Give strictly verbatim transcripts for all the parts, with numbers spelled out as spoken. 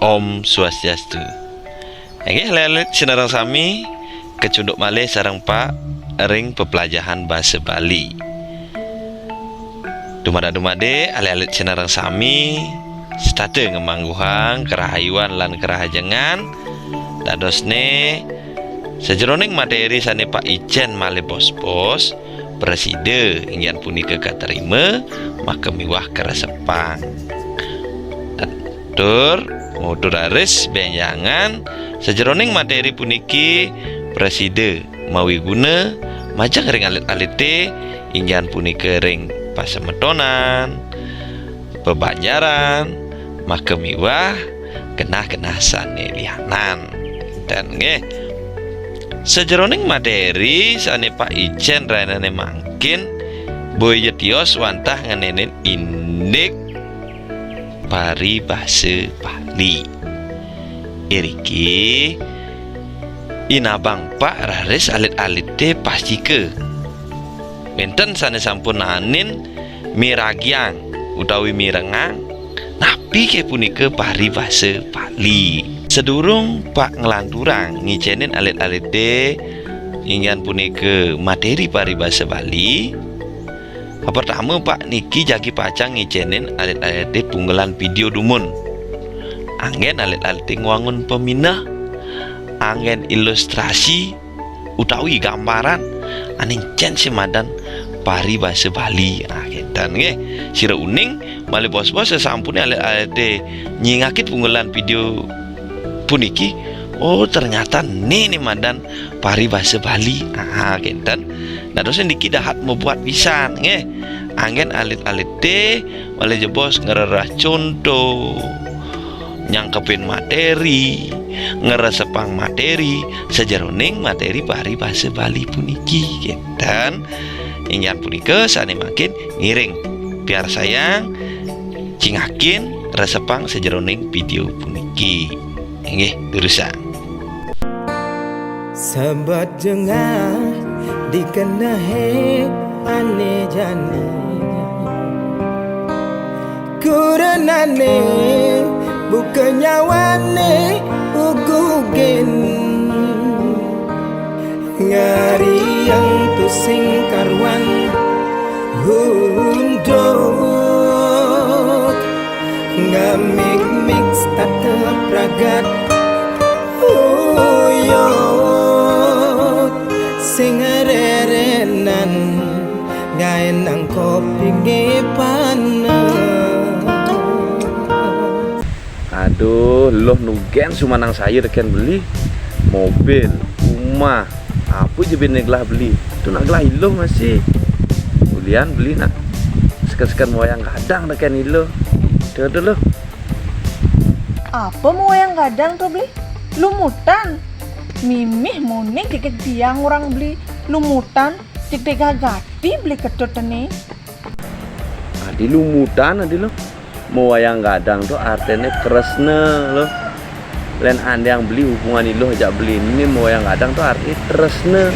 Om Swastiastu. Inggih, alit-alit sinareng sami, kacunduk malih sareng Pak ring peplajahan basa Bali. Dumadi-dumadi, alit-alit sinareng sami, setata ngamangguhang karahayuan lan karahajengan, dadosne sajeroning materi sane Pak Icen malih bos-bos, prasida inggih punika katerima, maka miwah karesepang. Tur, matur raris benjangan sajeroning materi puniki prasida mawiguna majeng ring alit-alite, inggih punika ring pasemetonan, bebanjaran, maka miwah genah-genah sane lianan. Ten nggih. Sajeroning materi sane Pak Icen rainane mangkin, boya tios wantah ngenenin indik paribasa Bali. Iriki inabang Pak raris alit-alite pastika. Wenten sane sampun naenin miragiang utawi mirengang napi ke punika paribasa Bali. Sadurung Pak nglanturang ngicenin alit-alite inggih punika materi paribasa Bali, pertama Pak niki jagi pacang ngicenin alit-alite punggelan video dumun. Anggen alit-alite ngwangun pamineh, anggen ilustrasi, utawi gambaran ane encen sih madan paribasa Bali. Ah, kenten nggih. Sira uning malih bos-bos sasampune alit-alite nyingakin punggelan video puniki. Oh, ternyata nene madan paribasa Bali. Ah, kenten. Nah, terus niki dahat mabuat pisan nggih. Anggen alit-alite malih jebos ngrereh conto, nyangkepin materi, ngresepang materi, sajeroning materi paribasa Bali puniki, kenten. Inggih punika sane mangkin ngiring piarsayang, cingakin, resepang sajeroning video puniki. Inggih, durusang. Sebet jengah dikenehe ane jani. Kurenane buka nyawane ugugin. Ngariang tusing karuan hunduk. Ngamik-mik tata pragat uyut sing rerenan ngaenang kopi ngepanes. Aduh, Luh nugen sumanang saya teken beli mobil, rumah, apa je bini gelah beli. Tu nak gelah iluh masih. Ulian beli nak seken-seken wayang gadang teken iluh. Tu, tu, Luh. Apa mawayang gadang to beli? Lumutan. Mimih muning kikik tiang orang beli lumutan, kikik gagati beli ketut tene. Adi lumutan, adi lo. Mawayang gadang to artine tresna lo. Len andang beli hubungan iluh jak beli ini, mawayang gadang to arti tresna.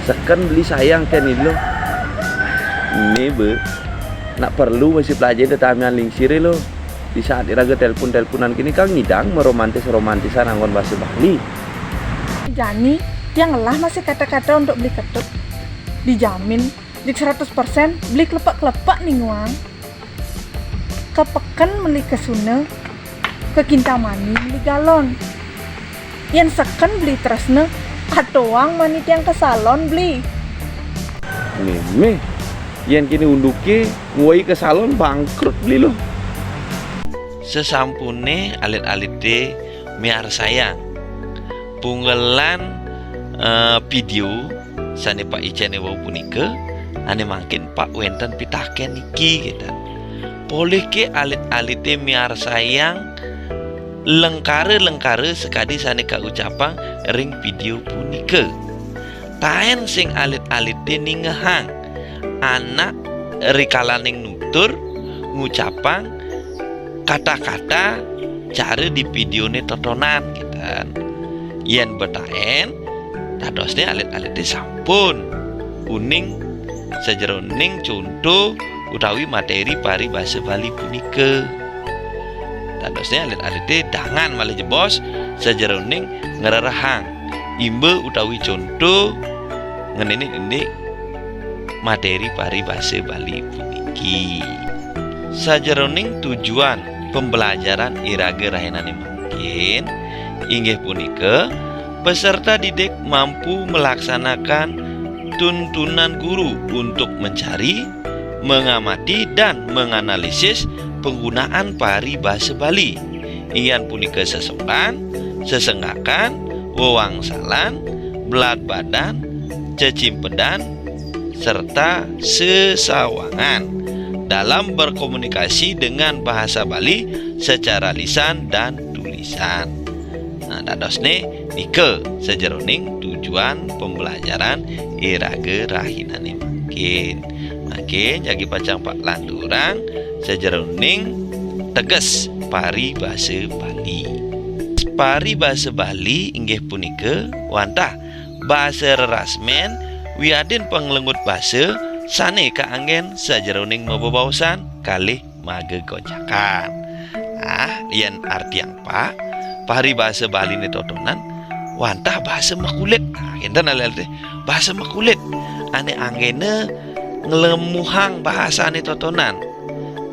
Seken beli sayang ken iluh. Ini be. Nak perlu masih pelajari tamian lingsir lo. Di saat iraga telepon-teleponan kini kang ngidang meromantis-romantisan anggon basa Bali. Jani, tiang ngelah masih kata-kata untuk beli ketut. Dijamin, jik seratus persen beli kelepek-kelepek ninguang. Ke peken meli ke Suna, ke Kintamani meli galon. Yen seken beli tresna, atoang mani tiang ke salon beli. Mimih, yen kini unduke nguwai ke salon bangkrut beli lo. Sesampune alit-alite miarsayang punggelan, eh, video sane Pak Icene wau punika, ane mangkin Pak wenten pitaken niki, gitu. Polih ke alit-alite miarsayang lengkara-lengkara sakadi sane kaucapang ring video punika. Taen sing alit-alite ningehang anak rikalaning nutur ngucapang kata-kata cara di videone totonan, gitu. Yen betaen, dadosne alit-alite sampun uning sajeroning conto utawi materi paribasa Bali punika. Dadosné alit-alité dangan malih jebos sajeroning ngrerehang imba utawi conto ngenénin indik materi paribasa Bali puniki. Sajeroning tujuan pembelajaran iraga rahinané mangkin inggih punika, peserta didik mampu melaksanakan tuntunan guru untuk mencari, mengamati, dan menganalisis penggunaan paribasa Bali. Inggih punika sesongkan, sesenggakan, wewangsalan, belat badan, cecimpedan, serta sesawangan dalam berkomunikasi dengan bahasa Bali secara lisan dan tulisan. Nah, dadosné nika sajeroning tujuan pembelajaran iraga rahinané mangkin. Mangkin jagi pacang Pak lanturang sajeroning teges paribasa Bali. Paribasa Bali inggih punika wantah basa rerasmén wiadin panglengut basa sané kaanggén sajeroning mabebaosan kalih magegonjakan. Ah, yén artiang Pak, paribasa Baliné totonan wantah basa makulit. Nah, kénten alit-alité basa makulit ané anggéna nglemuhang bahasané totonan.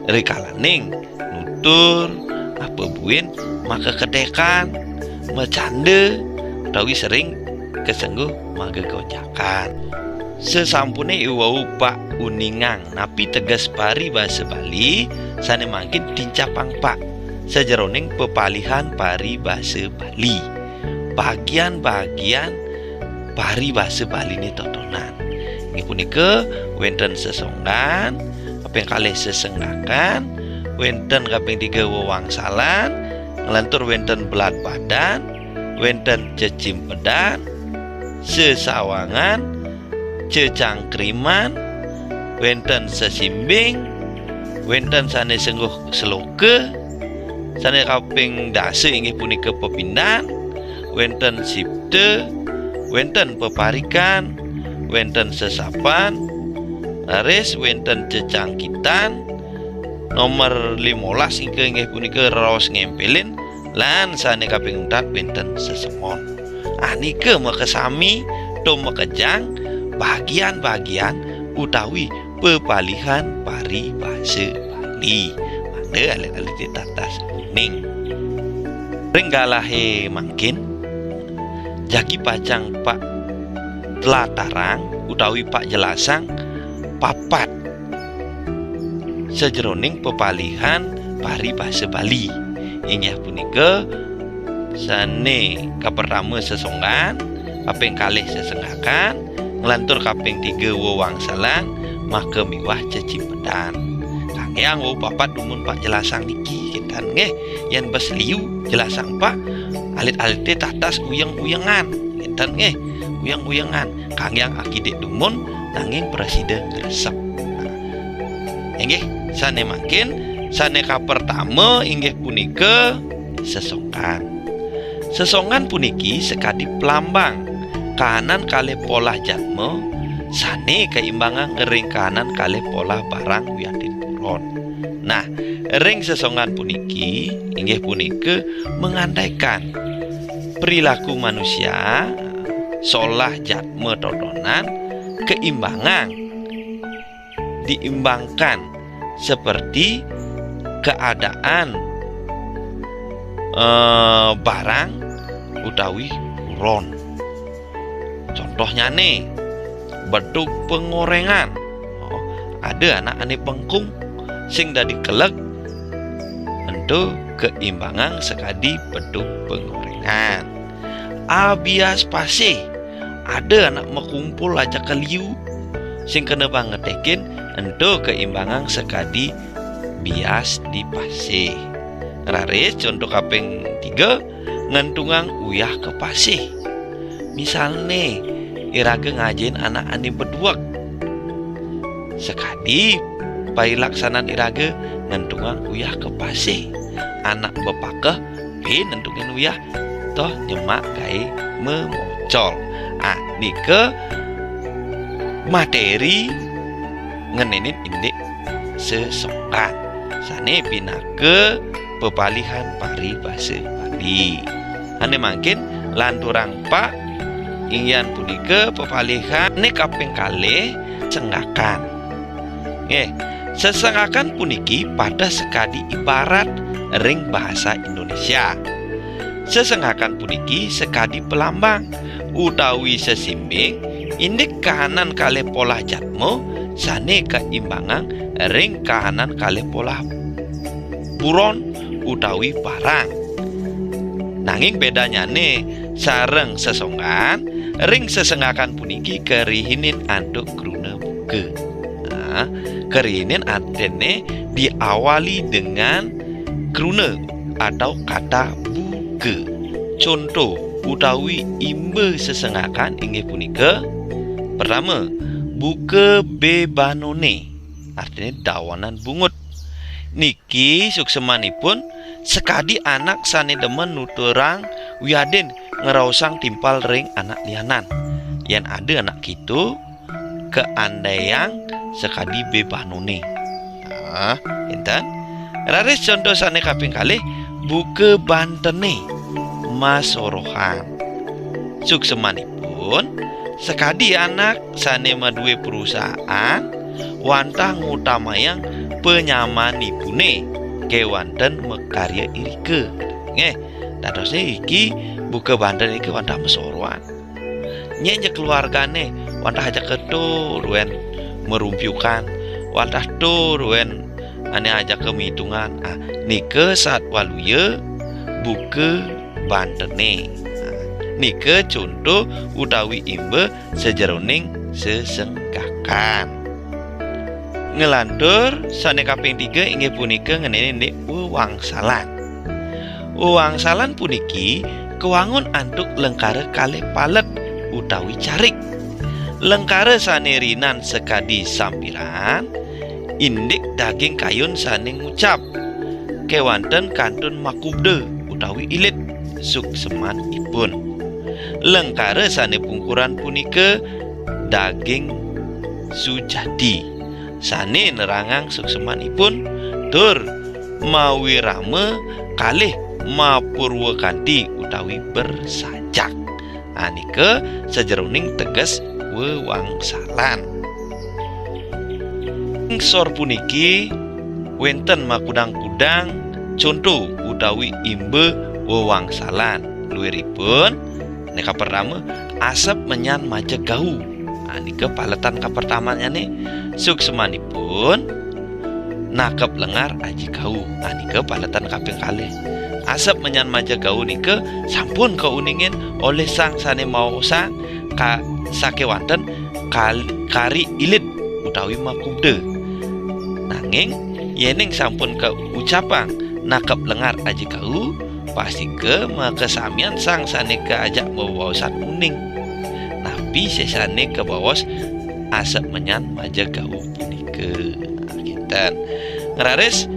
Rikalaning nutur, apa buin makakedékan, macanda, utawi sering kasengguh magegonjakan. Sasampuné i wau Pak uningang napi teges paribasa Bali, sané mangkin tincapang Pak sajeroning pepalihan paribasa Bali. Bagian-bagian paribasa Baliné totonan. Inggih punika wénten sesonggan, kaping kalih sesenggakan, wénten kaping tiga wewangsalan, nglantur wénten belat badan, wénten cecimpedan, sesawangan, cecangkriman, wénten sesimbing, wénten sané sengguh sloka, sané kaping dasa inggih punika pepindan, wénten sipta, wénten peparikan, wénten sesapan, raris wénten cecangkitan, nomor limolas ingkang inggih punika raos ngémpélin, lan sané kaping untat wénten sesemon. Anika makasami tur makejang bagian-bagian utawi pepalihan paribasa Bali. Mangda alit-alité tatas uning. Ring galahé mangkin, jagi pacang Pak tlatarang utawi Pak jelasang papat sajeroning pepalihan paribasa Bali. Inggih punika sané kapertama sesonggan, kaping kalih sesenggakan, nglantur kaping tiga wewangsalan, maka miwah cecimpedan. Kanggéang wau papat dumun Pak jelasang niki, kénten nggih. Yén bes liu jelasang Pak, alit-alité tatas uyeng-uyengan, kénten nggih. Uyeng-uyengan. Kanggéang akidik dumun nanging prasida ngresep. Nah, inggih, sané mangkin, sané kapertama inggih punika sesongkan. Sesongkan puniki sakadi plambang kahanan kalih polah jatma sané kaimbangang ring kahanan kalih polah barang wiadin puron. Nah, ring sesongkan puniki inggih punika mengandaikan perilaku manusia, solah jatma totonan, keimbangan, diimbangkan seperti keadaan, eh, barang utawi puron. Contohnyané, bedug pangoréngan. Oh, ada anak ané bengkung, sing dadi keleg, ento keimbangang sakadi bedug pangoréngan. Abias pasih, ada anak makumpul ajaka liu, sing kena bangetekin, ento keimbangang sakadi bias di pasih. Raris conto kaping tiga, ngentungang uyah ka pasih. Misalné, iraga ngajahin anak ané bedueg. Sakadi pailaksanan iraga ngentungang uyah ka pasih. Anak bepakeh, pin nentungin uyah, toh nyemak gaé memocol. Ah, nika materi ngenénin indik sesongkan. Sané pinaka pepalihan paribasa Bali. Ané mangkin lanturang pak, inggih punika pepalihan ané kaping kalih, senggakan. Nggih, sesenggakan puniki padah sakadi ibarat ring basa Indonesia. Sesenggakan puniki sakadi pelambang utawi sesimbing indik kahanan kalih polah jatma sané kaimbangang ring kahanan kalih polah buron utawi barang. Nanging bédanyané sareng sesonggan, ring sesenggakan puniki karihinin antuk kruna buka. Nah, karihinin artiné diawali dengan kruna atau kata buka. Conto utawi imba sesenggakan inggih punika, pertama, buka bebanoné, artiné dawanan bungut. Niki suksmanipun sakadi anak sané demen nuturang wiadin ngraosang timpal ring anak lianan. Yén ada anak kéto, kaandaiang sakadi bebanoné. Nah, énten. Raris conto sané kaping kalih, buka bantené, masorohan. Suksmanipun, sakadi anak sané madué perusahaan, wantah ngutamayang panyamanipuné kéwanten makarya irika. Nggih, dadosné iki buka banten iki wantah masorohan. Nyén ja keluargané wantah ajaka tur wén marumpiukan, wantah tur wén ané ajaka mitungan. Ah, nika satwaluya buka bantené. Ah, nika conto utawi imba sajeroning sesenggakan. Nglantur sané kaping tiga inggih punika ngenénin indik wewangsalan. Wewangsalan puniki kawangun antuk lengkara kalih palet utawi carik. Lengkara sané rinan sakadi sampiran, indik daging kayun sané ngucap, kéwanten kantun makubda utawi ilit suksmanipun. Lengkara sané pungkuran punika daging sujati, sané nerangang suksmanipun tur mawirama kalih mapurwakanti utawi bersajak. Anika sajeroning teges wewangsalan. Ing sor puniki wénten makudang-kudang conto utawi imba wewangsalan. Luiripun, ané kapertama, asep menyan majeg gau. Anika paletan kapertamanyané. Suksmanipun, nakep lengar aji gau. Anika paletan kaping kalih. Asep menyan majeg gau nika sampun kauningin olih sang sané maosang ka-, sakéwanten kal-, kari ilit utawi makubda. Nanging yéning sampun kaucapang nakep lengar aji gau, pastika makasamian sang sané kaajak mabaosan uning. Napi sané kabaos asep menyan majeg gau punika. Nah, kinten. Raris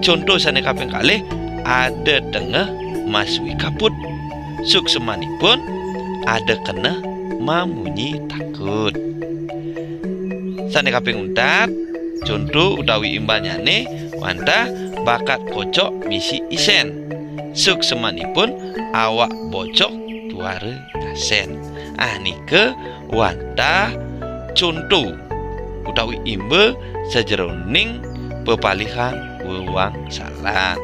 conto sané kaping kalih, ada tengeh masui kaput. Suksmanipun, ada keneh mamunyi takut. Sané kaping untat, conto utawi imbanyané wantah bakat kocok misi isén. Suksmanipun, awak bocok tuara ngasén. Ah, nika wantah conto utawi imba sajeroning pepalihan wewangsalan.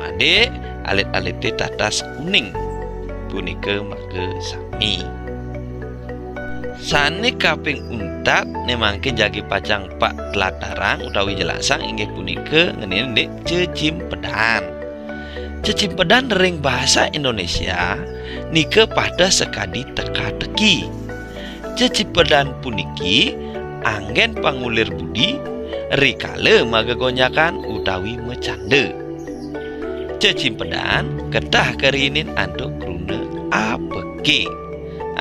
Adik, alit-alité tatas uning. Punika maka sami. Sané kaping untat né mangkin jagi pacang patlatarang utawi jelasang inggih punika ngenénin indik cecimpedan. Cecimpedan ring basa Indonesia nika padah sakadi teka-teki. Cecimpedan puniki anggén pangulir budi rikala magegonjakan utawi macanda. Cecimpedan ketah karihinin antuk kruna apaké.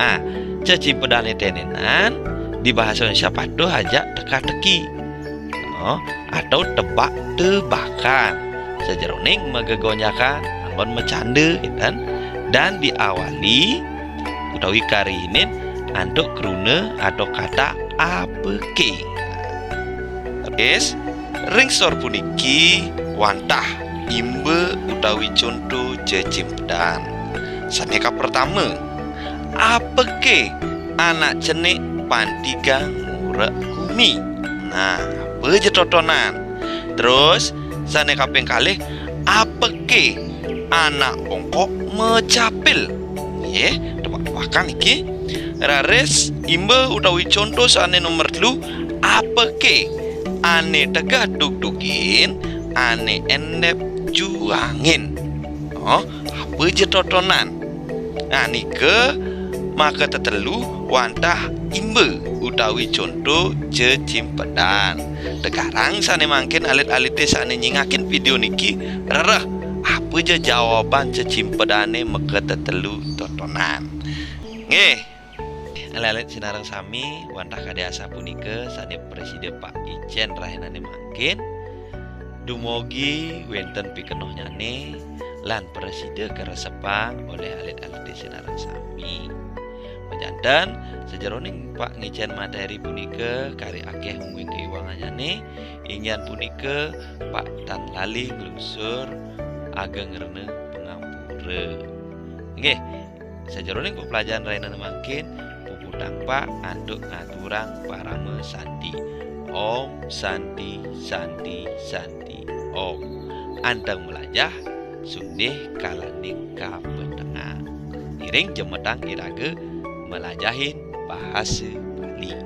Ah, cecimpedané tenenan di bahasa Indonesia patuh ajak teka-teki. Oh, atau tebak-tebakan. Sajeroning magegonjakan, anggon macanda, gitu kan. Dan diawali utawi karihinin antuk kruna atau kata apaké. Terus, ring sor puniki wantah imba utawi conto cecimpedan. Sane kapertama, apake anak cenik pantigang ngurek gumi? Nah, apa ja totonan? Terus, sane kaping kalih, apake anak ongkok macapil? Nggih, tebak-tebakan niki. Raris imba utawi conto sane nomor telu, apake ane tegeh dugdugin, ane endep juangin? Oh, apa ja totonan? Nah, nika maka tetelu wantah imba utawi conto cecimpedan. Tegarang sane mangkin alit-alite sane nyingakin video niki rereh apa ja jawaban cecimpedane maka tetelu totonan. Nggih. Alit-alit sinareng sami, wantah kadi asapunika sane prasida Pak Icen rahinane mangkin. Dumugi wenten pikenohnyane lan prasida karesepang olih alit-alite sinareng sami. Pajanten, sajeroning Pak ngicen materi punika kari akeh mungguing kaiwangannyane, inggihan punika Pak tan lali nglusur ageng rena pangampura. Nggih, sajeroning peplajaran rahinane mangkin, puputang Pak antuk ngaturang parama santi. Om Santi, Santi, Santi, Om. Anteng malajah, sundih kalaning kapetengah. Ngiring jemetang iraga malajahin bahasa Bali.